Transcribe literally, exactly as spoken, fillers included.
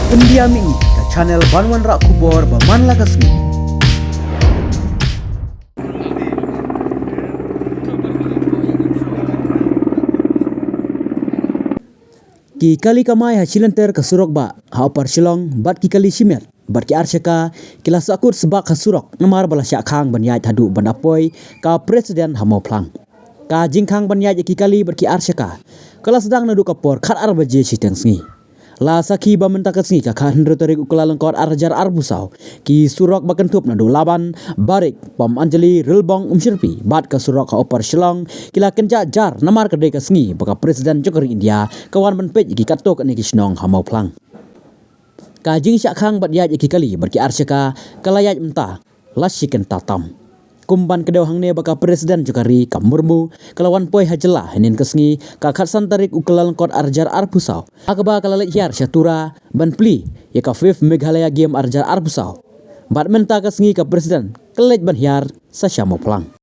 India Mihngi, ka channel ban wanrah khubor ba man la ka sngi. Ki kali kamai ha shilynter ka surok bah ha Upper Shillong bad ki kali shimet bad ki arshaka ki la sahkut sbak ha surok namar ba la shah khang ban ïaid haduh ban da poi ka President ha Mawphlang. Ka jingkhang ban ïaid ïa ki kali bad ki arshaka ka la sdang naduh ka por khatar baje shiteng sngi. La sakhi ba mynta ka sngi ka khathynriew tarik u Kyllalyngkot arhajar arphew saw, ki surok ba kynthup naduh Laban, Barik, Pom Anjali, Rilbong, Umshyrpi bad ka surok ha Upper Shillong ki la kynjah jar namar ka dei ka sngi ba ka President jong ka ri India ka wan ban peit ïa ki katto katne ki shnong ha Mawphlang. Ka jingshah khang bad ïaid ïa ki kali bad ki arshaka ka la ïaid mynta la shi kynta tam. Kum ban kdew hangne ba ka President jong ka ri ka Murmu ka la wan poi ha jylla hynnin ka sngi ka khatsan tarik u Kyllalyngkot arhajar arphew saw, ha kaba ka la leit hiar sha Tura ban plie ïa ka fifth Meghalaya Game arhajar arphew saw. Bad mynta ka sngi ka President ka la leit ban hiar sa sha Mawphlang.